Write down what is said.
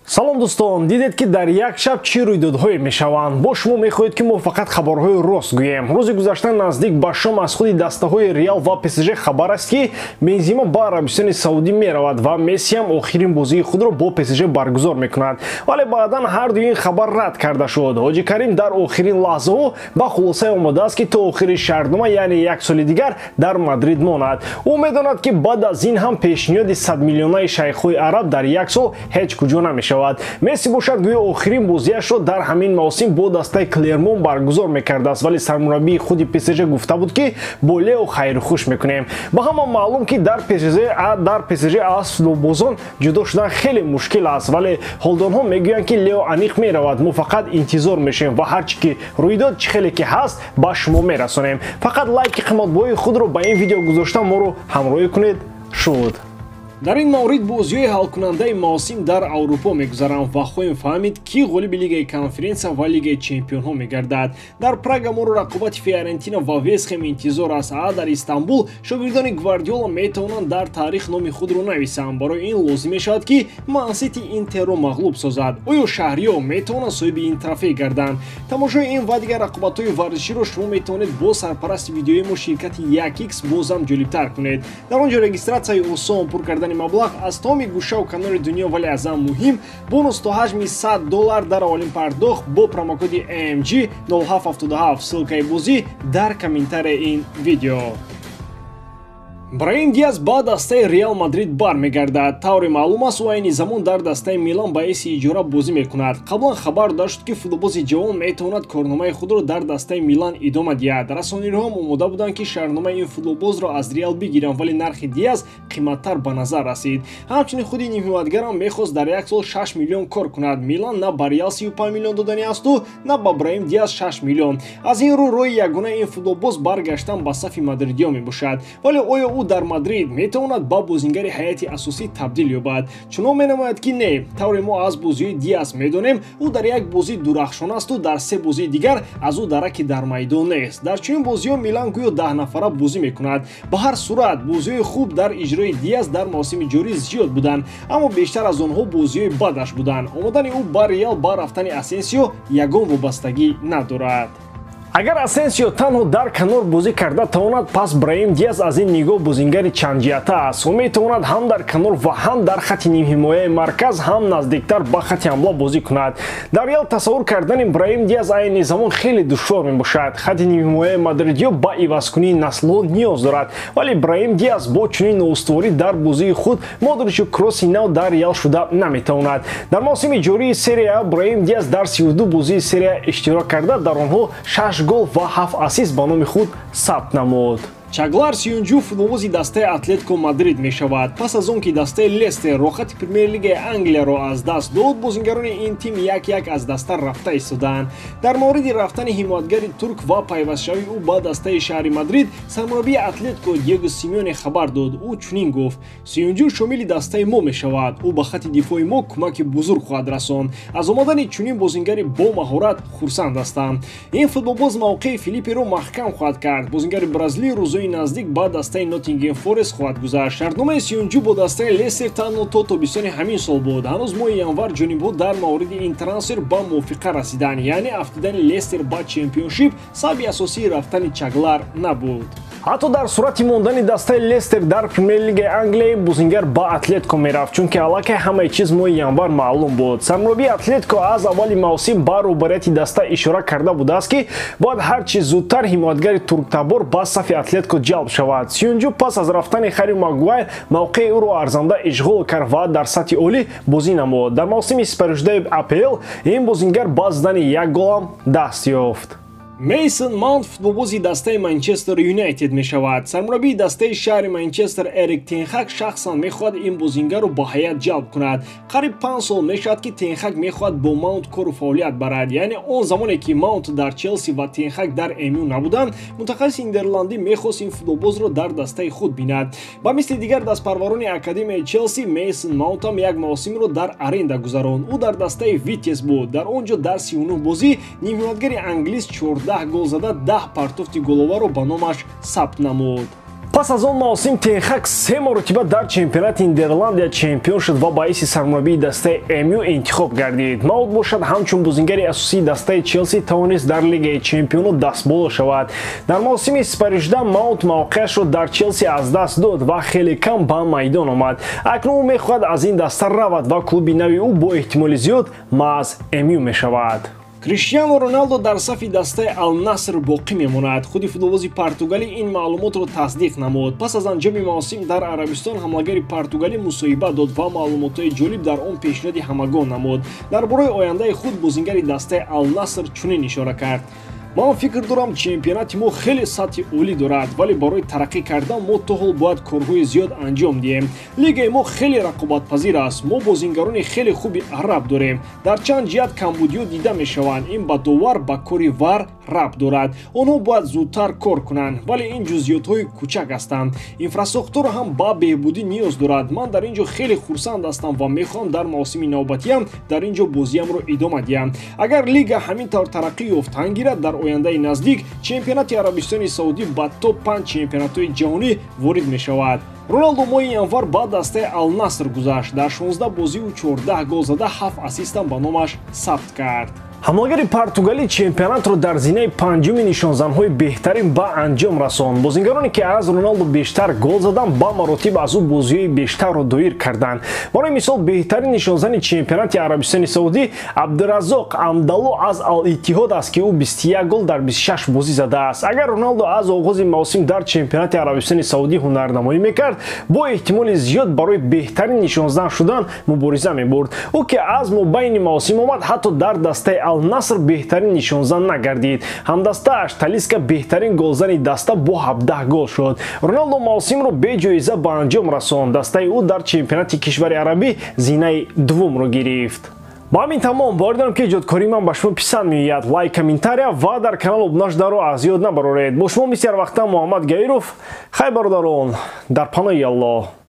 Салом дӯстон, дидед ки дар як шаб чӣ рӯйдодҳое мешаванд. Бо шумо мехоҳед ки мо фақат хабарҳои рост гӯем. Рӯзи гузашта наздик ба шом аз худи дастаҳои Реал ва ПСЖ хабар аст, ки Бензима ба Арабистони Саудӣ меравад ва Месси ҳам охирин бозии худро бо ПСЖ баргузор мекунад. Вале баъдан ҳардуи ин хабар рад карда шуд. Ҳоҷи Карим дар охирин лаҳзаҳо ба хулосае омадааст, ки то охири шартнома, яъне як соли дигар, дар Мадрид монад. Ӯ медонад, ки баъд аз ин ҳам пешниҳоди 100 миллионаи шайхҳои араб дар як сол ҳеҷ куҷо намешавад. Месси бошад, гӯё охирин бозиашро дар ҳамин мавсим бо дастаи Клермон баргузор мекардааст, вале сармураббии худи ПСЖ гуфта буд, ки бо Лео хайрухуш мекунем. Ба ҳама маълум, ки дар ПСЖ аз футболбозон ҷудо шудан хеле мушкил аст, вале ҳолдонҳо мегӯянд, ки Лео аниқ меравад. Мо фақат интизор мешавем ва ҳар чӣ ки рӯй дод, чӣ хеле ки ҳаст, ба шумо мерасонем. Фақат лайки қиматбоҳои худро ба ин видео гузошта, моро ҳамроҳӣ кунед. Шуд. Дар ин маврид бозиҳои ҳалкунандаи мавсим дар Аврупо мегузаранд ва хоҳем фаҳмид, ки ғолиби Лигаи Конференсия ва Лигаи Чемпионҳо мегардад. Дар Прага моро рақобати Фиорентина ва Вестхем интизор аст, а дар Истанбул шогирдони Гвардиола метавонанд дар таърих номи худро нависанд. Барои ин лозим мешавад, ки Мансити Интерро мағлуб созад. Оё шаҳриё метавонанд соҳиби ин трофей гарданд? Тамошои ин ва дигар рақобатҳои варзиширо шумо метавонед бо сарпарасти видеои мо, ширкати 1X, бозам ҷолибтар кунед. Дар он ҷо регистратсияи осон, пур кардани маблағ аз тамоми гӯшаву канори дунё, вале аз ҳам муҳим, бонус то ҳаҷми 100 доллар дар аввалин пардохт бо промокоди AMG 0777. Ссылкаи бозӣ дар комментарияи ин видео. Браим Диас ба дастаи Реал Мадрид бармегардад. Тавре маълум аст, ӯ айни замон дар дастаи Милан ба ҳайси иҷора бозӣ мекунад. Қаблан хабар дода шуд, ки футболбози ҷавон метавонад корномаи худро дар дастаи Милан идома диҳад. Расониҳоам омода буданд, ки шартномаи ин футболбозро аз Реал бигиранд, вале нархи Диас қиматтар ба назар расид. Ҳамчунин худи нимҳимоятгарам мехост дар як сол 6 миллион кор кунад. Милан на ба Реал 35 миллион додани асту, на ба Браим Диас 6 миллион. Аз ин рӯ роҳи ягонаи ин футболбоз баргаштан ба сафи мадридиё мебошад. Вале оё ӯ дар Мадрид метавонад ба бозингари ҳайати асосӣ табдил ёбад? Чунон менамояд, ки не. Тавре мо аз бозиҳои Диас медонем, ӯ дар як бозӣ дурахшон асту дар се бозии дигар аз ӯ дараки дар майдон нест. Дар чунин бозиҳо Милан гӯё 10 нафара бозӣ мекунад. Ба ҳар сурат, бозиҳои хуб дар иҷрои Диас дар мавсими ҷорӣ зиёд буданд, аммо бештар аз онҳо бозиҳои бадаш буданд. Омадани ӯ ба Реал ба рафтани Асенсио ягон вобастагӣ надорад. Агар Асенсио танҳо дар канор бозӣ карда тавонад, пас Браим Диас аз ин нигоҳ бозингари чандҷиҳата аст. Ӯ метавонад ҳам дар канор ва ҳам дар хати нимҳимояи марказ, ҳам наздиктар ба хати ҳамла бозӣ кунад. Дар Реал тасаввур кардани Браим Диас айни замон хеле душвор мебошад. Хати нимҳимояи мадридиё ба ивазкунии наслҳо ниёз дорад, вале Браим Диас бо чунин ноустуворӣ дар бозии худ Модричу Кроси нав дар Реал шуда наметавонад. Дар мавсими ҷории Серия А Браим Диас дар 32 бозии Серия иштирок карда, дар онҳо 6 гол ва 7 ассист ба номи худ сабт намуд. Чаглар Сюнҷу футболбози дастаи Атлетико Мадрид мешавад. Пас аз он ки дастаи Лестер роҳхати Премер-лигаи Англияро аз даст дод, бозингарони ин тим як як аз даста рафта истодаанд. Дар мавриди рафтани ҳимоятгари турк ва пайвастшавии ӯ ба дастаи шаҳри Мадрид сармураббии Атлетико Диего Симеоне хабар дод. Ӯ чунин гуфт: «Сюнҷу шомили дастаи мо мешавад. Ӯ ба хати дифои мо кӯмаки бузург хоҳад расонд. Аз омадани чунин бозингари бо маҳорат хурсанд ҳастам. Ин футболбоз мавқеи Филипперо маҳкам хоҳад кард». Бозингари бразилӣ рӯзҳои наздик ба дастаи Ноттингем Форест хоҳад гузашт. Шартномаи Сюнҷу бо дастаи Лестер танҳо то тобистони ҳамин сол буд. Ҳанӯз моҳи январ ҷонибҳо дар мавриди ин трансфер ба мувофиқа расиданд, яъне афтидани Лестер ба Чемпионшип сабаби асосии рафтани Чаглар набуд. Ҳатто дар сурати мондани дастаи Лестер дар Премер-лигаи Англия бозингар ба Атлетико мерафт, чунки аллакай ҳамаи чиз моҳи январ маълум буд. Сармураббии Атлетико аз аввали мавсим ба роҳбарияти даста ишора карда будааст, ки бояд ҳар чи зудтар ҳимоятгари турктабор ба сафи Атлетико ҷалб шавад. Сюнҷу пас аз рафтани Харри Магуайр мавқеи ӯро арзанда ишғол кард ва дар сатҳи олӣ бозӣ намуд. Дар мавсими сипаришудаи АПЛ ин бозингар ба задани як голам даст ёфт. Мейсон Маунт футболбози дастаи Манчестер Юнайтед мешавад. Сармураббии дастаи шаҳри Манчестер Эрик Тенхак шахсан мехоҳад ин бозингарро ба ҳайат ҷалб кунад. Қариб 5 сол мешавад, ки Тенхак мехоҳад бо Маунт кору фаъолият барад. Яъне он замоне ки Маунт дар Челси ва Тенхак дар МЮ набуданд, мутахассиси нидерландӣ мехост ин футболбозро дар дастаи худ бинад. Ба мисли дигар дастпарварони академияи Челси, Мейсон Маунтам як мавсимро дар аренда гузаронд. Ӯ дар дастаи Витес буд. Дар он ҷо дар 39 бозӣ нимҳимоятгари англис 14 гол зада, 10 партофти головаро ба номаш сабт намуд. Пас аз он мавсим Тен Хаг се маротиба дар чемпионати Нидерландия чемпион шуд ва ба ҳайси сармураббии дастаи МЮ интихоб гардид. Маунт бошад, ҳамчун бозингари асосии дастаи Челси тавонист дар Лигаи чемпионо дастболо шавад. Дар мавсими сипаришуда Маунт мавқеашро дар Челси аз даст дод ва хеле кам ба майдон омад. Акнун ӯ мехоҳад аз ин даста равад ва клуби нави ӯ бо эҳтимоли зиёд маҳз МЮ мешавад. Криштиану Роналдо дар сафи дастаи Ал-Наср боқӣ мемонад. Худи футболбози португалӣ ин маълумотро тасдиқ намуд. Пас аз анҷоми мавсим дар Арабистон ҳамлагари португалӣ мусоҳиба дод ва маълумотҳои ҷолиб дар он пешниҳоди ҳамагон намуд. Дар бораи ояндаи худ бозингари дастаи Ал-Наср чунин ишора кард: ман фикр дорам, чемпионати мо хеле сатҳи олӣ дорад, вале барои тараққӣ кардан мо то ҳол бояд корҳои зиёд анҷом диҳем. Лигаи мо хеле рақобатпазир аст. Мо бозингарони хеле хуби араб дорем. Дар чанд ҷиҳат камбудиҳо дида мешаванд. Ин ба довар, ба кори ВАР рабт дорад. Онҳо бояд зудтар кор кунанд, вале ин ҷузъиётҳои кӯчак ҳастанд. Инфрасохтор ҳам ба беҳбудӣ ниёз дорад. Ман дар ин ҷо хеле хурсанд ҳастам ва мехоҳам дар мавсими навбатиам дар ин ҷо бозиамро идома диҳам. Агар лига ҳамин тавр тараққӣ ёфтан гирад, дар ояндаи наздик чемпионати Арабистони Саудӣ ба топ 5 чемпионатҳои ҷаҳонӣ ворид мешавад. Роналдо моҳи январ ба дастаи Ал-Наср гузашт. Дар 16 бозиу 14 гол зада, 7 ассистам ба номаш сабт кард. Ҳамлагари португалӣ чемпионатро дар зинаи панҷуми нишонзанҳои беҳтарин ба анҷом расонд. Бозингароне ки аз Роналдо бештар гол заданд, ба маротиб аз ӯ бозиҳои бештарро доир карданд. Барои мисол, беҳтарин нишонзани чемпионати Арабистони Саудӣ Абдураззоқ Амдало аз Ал-Иттиҳод аст, ки ӯ 21 гол дар 26 бозӣ задааст. Агар Роналдо аз оғози мавсим дар чемпионати Арабистони Саудӣ ҳунарнамоӣ мекард, бо эҳтимоли зиёд барои беҳтарин нишонзан шудан мубориза мебурд. Ӯ ки аз мобайни мавсим омад, ҳатто дар дастаи Ал-Наср беҳтарин нишонзан нагардид. Ҳамдастааш Талиска беҳтарин голзани даста бо 17 гол шуд. Роналдо мавсимро беҷоиза ба анҷом расонд. Дастаи ӯ дар чемпионати кишвари арабӣ зинаи дуввумро гирифт. Ба ҳамин тамом. Бовар дорам, ки эҷодкории ман ба шумо писанд меояд. Лайк, комментария ва дар канал обуна шударо аз ёд набароред. Бо шумо мисли ҳар вақта Муҳаммад Гаиров. Хайр, бародарон, дар паноҳи Аллоҳ.